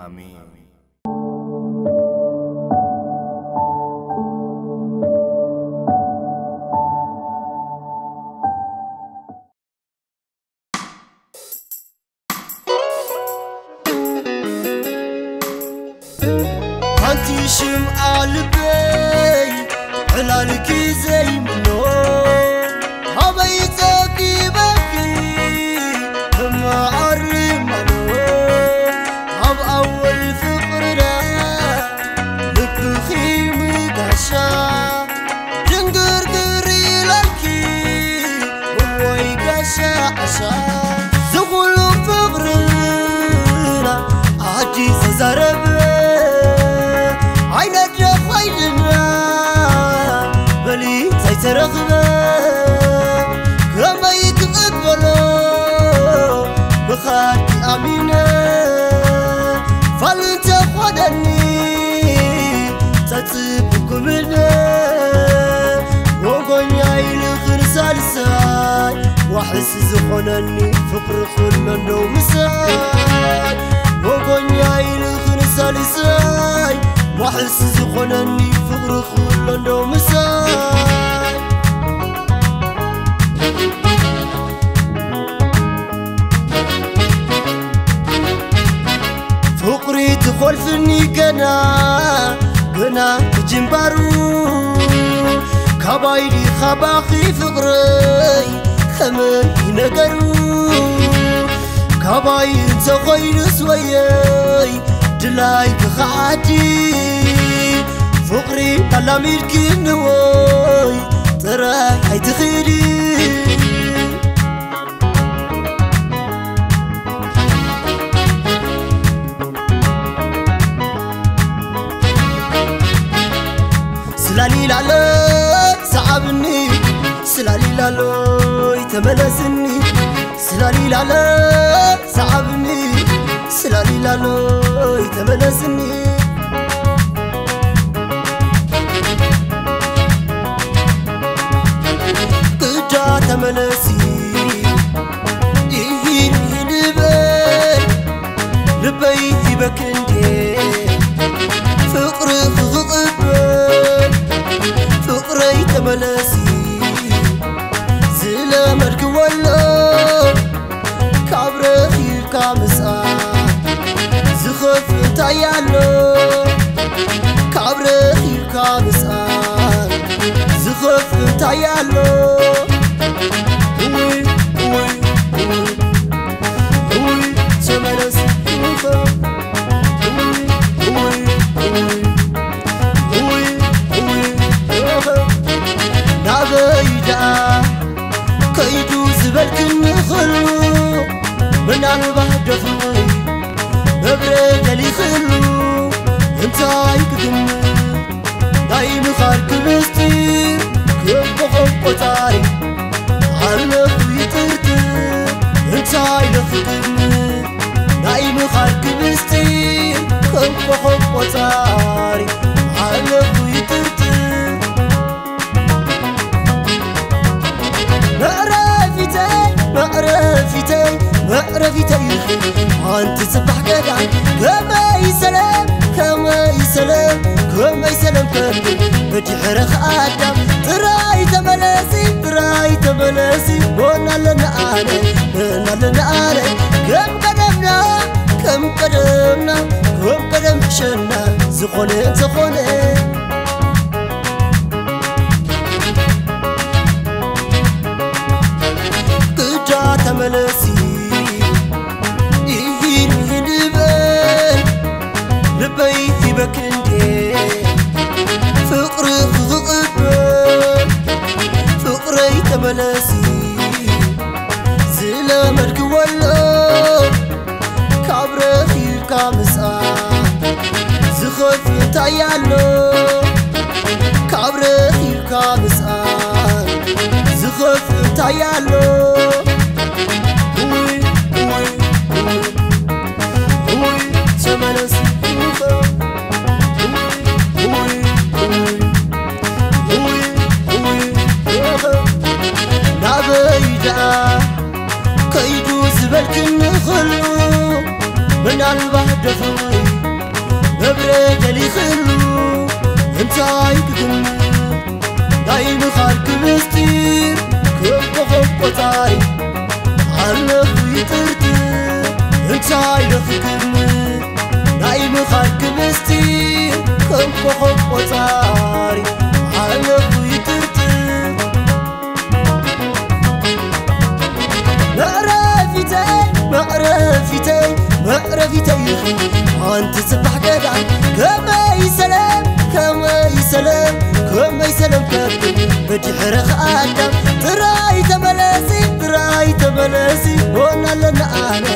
ኣሜን። ሓንቲ ሽምዓ ልበይ ዕላልኪ ዘይምኖ ኣበይ ጸጊበኪ እማኣርማኖ ኣብ ኣወል ፍቕርና ልብኺ ምጋሻ ድንግርግር ኢላልኪ እወይ ጋሻ ዓሻ ዝኹሉ ፍቕርና ዓዲ ዝዛረብ ኣይነድለኽ ኮይንና በሊ ዘይተረኽበ ከመይ ክቕበሎ ብኻልኪ ኣሚነ ፋል እንተኾነኒ ጸጽብኩምነ ወጎኛይ ልኽን ሳልሳይ ዋሕስ ዝኾነኒ ፍቕሪ ኩሎ እንዶ ምሳይ ወጎኛይ ልኽን ሳልሳይ ዋሕስ ዝኾነኒ ፍቕሪ ኩሎ እንዶ ምሳይ ፍቕሪ ትኾልፍኒ ገና ገና ብጅምባሩ ካባይ ዲኻ ባኺ ፍቕረይ ከመይ ነገሩ ካባይ እንተኾይኑስ ወየይ ድላይ ክኸዓዲ ፍቕሪ ኣላሚድኪ ንወይ ጥራይ ኣይትኽዲ ስላሊላለ ሰዓብኒ ስላሊላሎይ ተመለስኒ ስላሊላለ ሰዓብኒ ስላሊላሎይ ተመለስኒ ግዳ ተመለሲ ይሂድ ይሂድ በል ልበይ ሂበክ እንዴ ፍቕሪ ክቕበል ፍቕረይ ተመለሲ ዝለመድክወሎ ካብ ረኺብካ ምጻን ዝኸፍእ እንታይ ኣሎ ካብ ረኺብካ ምጻን ዝኸፍእ እንታይ ኣሎ ውይ ውይ ውይ ውይ ተመለስ ውይ ውይ ውይ ውይ ናበይ ደኣ ከይዱ ዝበልክኒ ኸሉ ምናልባት ደፍሪ መብረ ደሊኽሉ እንታይ ክግምት ናይ ምኻድ ክምስጢር ክቆኾብ ቆጻሪ ኣለኹ ይጥርጥር እንታይ ለኽግምት ናይ ምኻድ ክምስጢር ክቆኾብ ቆጻሪ ኣለኹ ይጥርጥር መዕረፊተይ መዕረፊተይ መዕረፊተይ ኢኺ ኣንቲ ጽባሕ ገዳም ከመይ ሰለም ከመይ ሰለም ከመይ ሰለም ከንዲ ብድሕርኺ ኣዳም ጥራይ ተመለሲ ጥራይ ተመለሲ መን ኣለና ኣነ መን ኣለና ኣነ ከም ቀደምና ከም ቀደምና ከም ቀደም ሕሸና ዝኾነ እንተኾነ ግዳ ተመለሲ ይሂድ ይሂድ በል ልበይ ሂበክ እንዴ ፍቕሪ ክቕበል ፍቕረይ ተመለሲ ዝለመድክወሎ ካብ ረኺብካ ምጻን ዝኸፍእ እንታይ ኣሎ ካብ ረኺብካ ምጻን ዝኸፍእ እንታይ ኣሎ ውይ ውይ ውይ ውይ ተመለስ ውይ ውይ ውይ ውይ ውይ ናበይ ደኣ ከይዱ ዝበልክኒ ኸሉ ምናልባት ደፍሪ ደሊኽሉ እንታይ ክግምት ናይ ምኻድኪ ምስጢር ከም ኮኾብ ቆጻሪ ኣለኹ ይጥርጥር እንታይ ዶ ክግምት ናይ ምኻድኪ ምስጢር ከም ኮኾብ ቆጻሪ ኣለኹ ይጥርጥር መዕረፊተይ መዕረፊተይ መዕረፊተይ ኢኺ ኣንቲ ጽባሕ ገዳም ከመይ ሰለም ከመይ ሰለም ከመይ ሰለም ከብል ብድሕርኺ ኣዳም ጥራይ ተመለሲ ጥራይ ተመለሲ ሆን ኣለና ኣነ